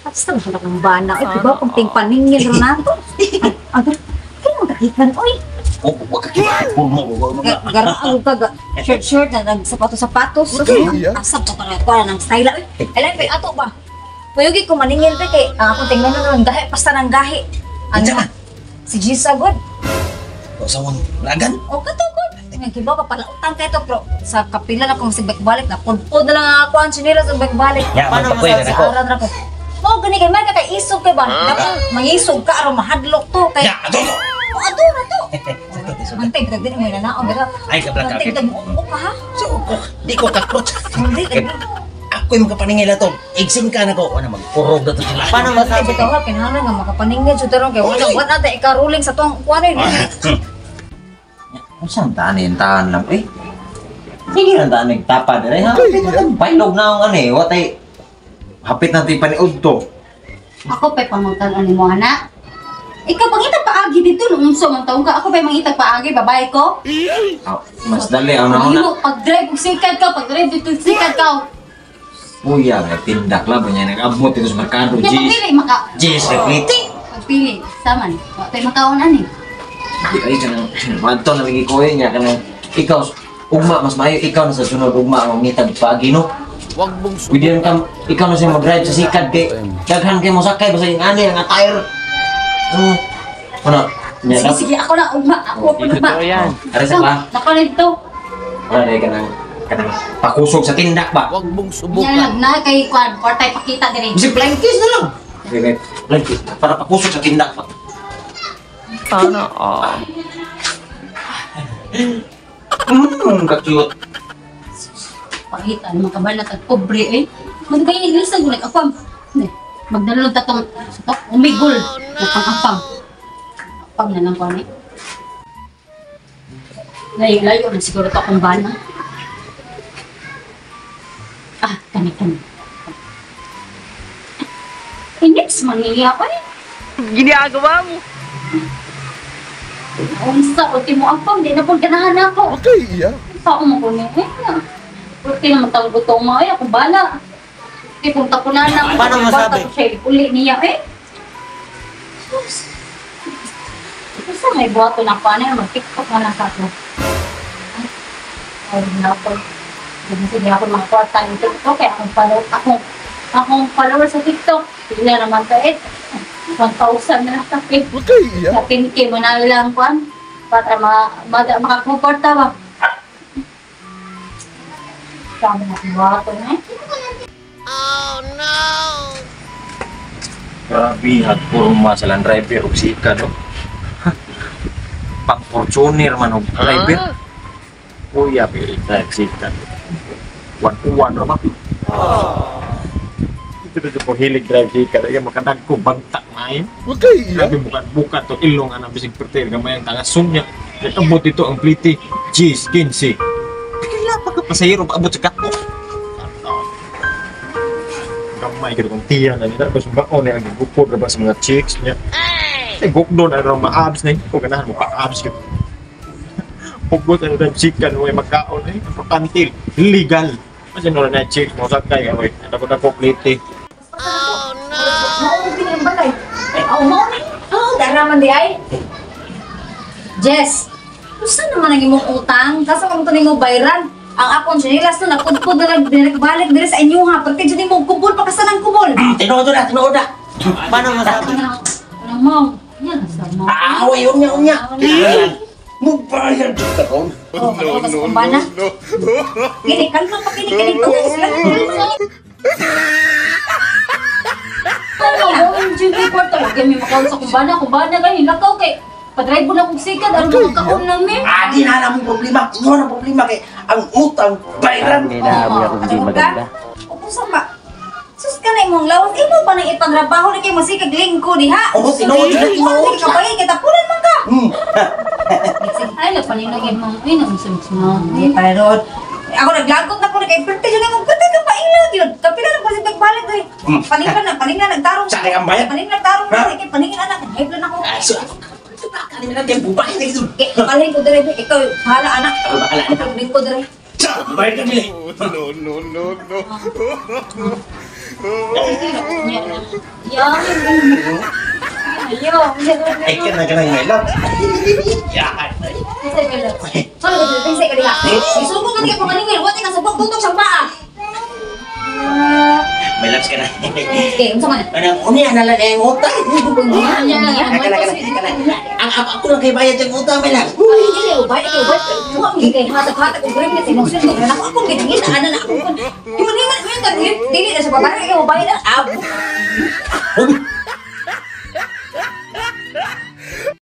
Basta mo ng bana. Ay, diba kung tingpaningil ro nato. Ay, agad. Kaya magkakikan, oy. Oh, wag ka kita. Purmo, wag mga. Garaang ka, shirt shirt na nagsapatos-sapatos. Asap ko ka na ng style. Oy, alam pa ato ba? Puyugi ko maningil pa kay ang akong tingnan nun, gahi pasta ng gahi. Ano? Si Gisa good. Sawang lagan. O katugod. Nagkibaw ka pala utang kay to pero sa kapila na kung si balik na pudpud na lang ako ang sinila sa balik. Ya, magpakoy na ako. Aran ra ko. Mao gani kay man ka kay isog kay ba? Dapat mangisog ka aron mahadlok to kay. Ya, ato to. O ato na to. Mantay bitag din mo na bitaw. Ay, kabla Mantay ka. bitag mo ka ha. So, di ko kakrot. Hindi Kay ako yung makapaningil ato. Igsin ka na ko. Ano, magkurog na to sila. Paano Mantay masabi? bitaw ha kinahanglan nga makapaningil jud taron kay wala wala ta ikaruling sa tuang kuan eh. Kung saan taan yung taan lang, eh. Sige lang taan yung tapa dire, ha? Hapit na tayong bailog na ang ano eh. Watay, hapit na tayo paniud to. Ako pa'y pangutan ni mo, ana. Ikaw pangita paagi dito nung unso man taong ka. Ako pa'y mangitag paagi, babae ko. Ah, mas dali ang nauna. Mahimo, pag-drive og sikat ka, pag-drive dito sikat ka. Kuya, may tindak lang ba niya? Nag-abot dito sa merkado. Nya Jeez. pagpili maka Jeez, replete. pagpili saman. Wa tay makaon ani. Di ay kanang madto na lagi ko eh niya kanang ikaw ugma mas maayo ikaw na sa sunod ugma ang mangitag paagi no. Wag mong Pwede rin ka, ikaw na siya mag-drive sa sikad kay daghan kay mo sakay basta yung ani ang attire. Ano? Niya Sige, sige, ako na ugma, ako ako ugma. Are sa ba? Nako nito. Wala dai kanang kanang pakusog sa tindak ba? Wag mong Nya subukan. lang na kay kwan, or tay pakita diri. Bisig blankets na lang. Okay, blankets para pakusog sa tindak ba. Sana all. Ka-cute. Pakita naman ka ba na tag pobre eh. Man kay Ingles ang gulag apam. Ne, magdalon ta tong sa tok umigol na pang apam. Apam na lang ko ani. Layo-layo na siguro to akong bana. Ah, kani kani. Inits man niya ko eh. Ginagawa mo. Unsa ultimo apam di na pud ganahan ako. Okay, iya. Sa ako mo kunin eh. Porque naman tawag ko itong mga eh, ako bala. Eh, kung tapunan na, Paano masabi? Siya uli niya eh. Sus. Basta may buhato na ako, ano yung mag-tiktok na lang sa ako. Ay, na ako. Sige ako mga kwarta ng TikTok, kaya akong follow, akong follower sa TikTok. Pila naman ka eh. 1,000 na lang kapit. Okay, iya. Sa 10K mo na lang kuan para makakomporta ba. Kami na buhato na eh. Grabe, hagpurma sa land driver og sika no. Pang Fortuner man og driver. Kuya, pili drive sika. 1-1 ra ba? Ito na ko hilig drive sika. Kaya makadag ko bagtak na. Okay, iya. Grabe bukat-bukat to ilong anang bisig perter gamay ang tangason niya. Nag-abot ito ang plite. Jeez, 15. Pila pa ka pasahero paabot sa kato. Gamay ka kung tiya na nila. Tapos baon na ang gugupod na ba sa mga chicks niya. Ay, gugdo na rin ma-abs na. Kung ganahan mo pa-abs yun. Hugot na rin chicken mo ay magkaon. Ay, importante. Legal. Kasi nung na chicks mo sakay. Ay, ako na ko plite. Oh no. Mao gini ang balay. Ay, oh, mao ni. Oh, dara man di ay. Jess, unsa naman ang imong utang? Kasa man to nimo bayran? Ang akong tsinelas to napudpud na lang balik diri sa inyo ha. Pagka jud nimo kubol pa kasa ng kubol. Tinuod na, tinuod na. Paano masabi? Ano mo? Yan sa mo. Aaway, unya, unya. Mubayad dito ka ron. Oh, no, no, no, no. Gini, kalma pa kini kini sila. Ano, OMG, may kwarta. Huwag kami makaon sa kumbana. Kumbana gani, lakaw kay padrive mo na kong sikat. Ano makakaon namin? Ah, di na alam mong problema. Inyo ang problema kay ang utang bayran. May naamoy akong di maganda. Opo sa ba? Sus ka na imong lawas, imo pa nang ipanrabaho ni kay masikag lingko diha. Oo, tinuod na, tinuod na. Kabay kita pulan man ka. Ay, napaninagin mo. Ay, namusunod mo. Hindi pa ron. Ako naglagot na ko na kay Perte yun imong kate ka pa ilog yun. Kapila na kasi pagbalik oy. Paningan na, paningan nagtarong. Sa kay ang bayad? Paningan nagtarong na kay paningan anak, hayplan ako. Ah, so, ito ba ka namin natin bubahin na ito. Kay palhin ko dire, ikaw bahala anak. Ako bahala anak. Lingko dire. Sa, bayad ka nila. No, no, no, no. Nya, Yan. Ayo. Ay, kana kana my love. Yan. Pinsay ka lang. Sorry, pinsay ka diha. Isugo ka diha panganingil. Wa ka sabog tutok sa paa. My loves ka na. Okay, unsa man? Kanang unya na lang ang utang. Unya, unya. Kana kana kana. Ang ako lang kay bayad ang utang, my love. Ay, dili ubay, ikaw ubay. Wa mi kay hatag-hatag og remit sa imong sweldo. Kaya nako akong gitngita ana na ako kon. Di man man man dili na sa babae ikaw ubay na. Abo. Uy,